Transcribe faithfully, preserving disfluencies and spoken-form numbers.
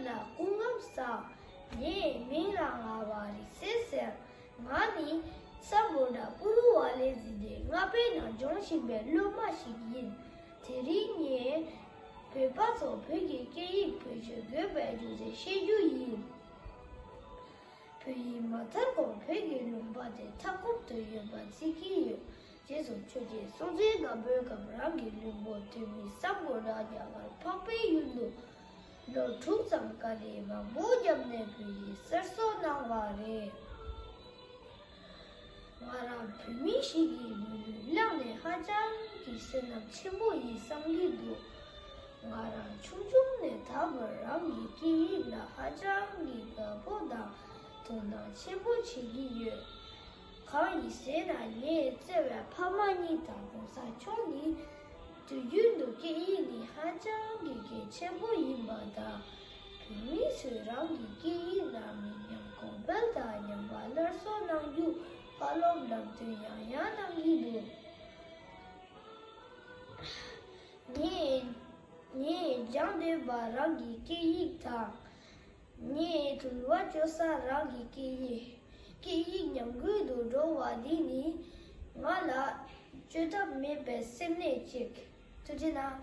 ལ་སྐུ་ངལ་བསགས། ངའི་མིང་ལ་ང་བ་རི་སེ་ཟེར། ང་ནི་ས་མོ་ཌ་པུ་རུ་ཝ་ལེ་ཟི་ཏའི་སྔ་པའི་ནང་སྦྱོང་བཞིན་པའི་སློབ་མ་ཞིག་ཡིན། དེ་རིང་ངས་བོད་པ་ཚོ་བོད་ཀྱི་སྐད་ཡིག་བེད་སྤྱོད་དགོས་པའི་རྒྱུ་མཚན་བཤད་རྒྱུ་ཡིན། བོད་ཡིག་མ་དར་གོང་བོད་ཀྱི་ལུང་པ་དེ་མཐའ་འཁོབ་ཏུ་ཡོད་པ་བརྩི་གི་ཡོད། རྗེས་སུ་ཆོས་རྗེ་སྲོང་བཙན་སྒམ་པོའི་སྐབས་རང་གི་ལུང་པ་ཐོན་མི་ས་མོ་ཌ་རྒྱ་གར་འཕགས་པའི་ཡུལ་དུ་ལོ་དྲུག་ཙམ་དཀའ་ལས་མང་པོ་བརྒྱབ་ནས་བོད་ཡིག་གསར་བཟོ་གནང་བ་རེད། ང་རང་བོད་མི་ཞིག་གི་མི་ལུས་བླངས་ནས་ཧ་ཅང་གི་བསོད་ནམས་ཆེན་པོ་ཡིན་བསམ་གྱི་འདུག་ང་རང་ཆུང་ཆུང་ནས་ད་བར་རང་གི་སྐད་ཡིག་ལ་ཧ་ཅང་གི་དགའ་པོ་དང་དོ་སྣང་ཆེན་པོ་བྱེད་ཀྱི་ཡོད། གང་ཡིན་ཟེར་ན་ངས་བརྩེ་བའི་ཕ་མ་གཉིས་དང་གོང་ས་མཆོག་ནི་དུས་རྒྱུན་དུ་སྐད་ཡིག་ནི་ཧ་ཅང་གི་གལ་ཆེན་པོ་ཡིན་པ་དང་། བོད་མི་ཚོས་རང་གི་སྐད་ཡིག་ལ་མི་ཉམས་གོང་འཕེལ་དང་ཉམས་པ་སླར་གསོ་གནང་རྒྱུ་བཀའ་སློབ་ལམ་སྟོན་ཡང་ཡང་གནང་གི་འདུག་ངས་ངས་སྦྱང་འདོད་པ་རང་གི་སྐད་ཡིག་དང་། ངས་དུལ་བ་བཅོ་ས་རང་གི་སྐད་ཡིག་སྐད་ཡིག་ཉམས་རྒུད་དུ་འགྲོ་བ་འདི་ནི་ང་ལ་བཅོས་ཐབས་མེད་པའི་སེམས་ནད་ཅིག་ཐུགས་རྗེ་གནང་།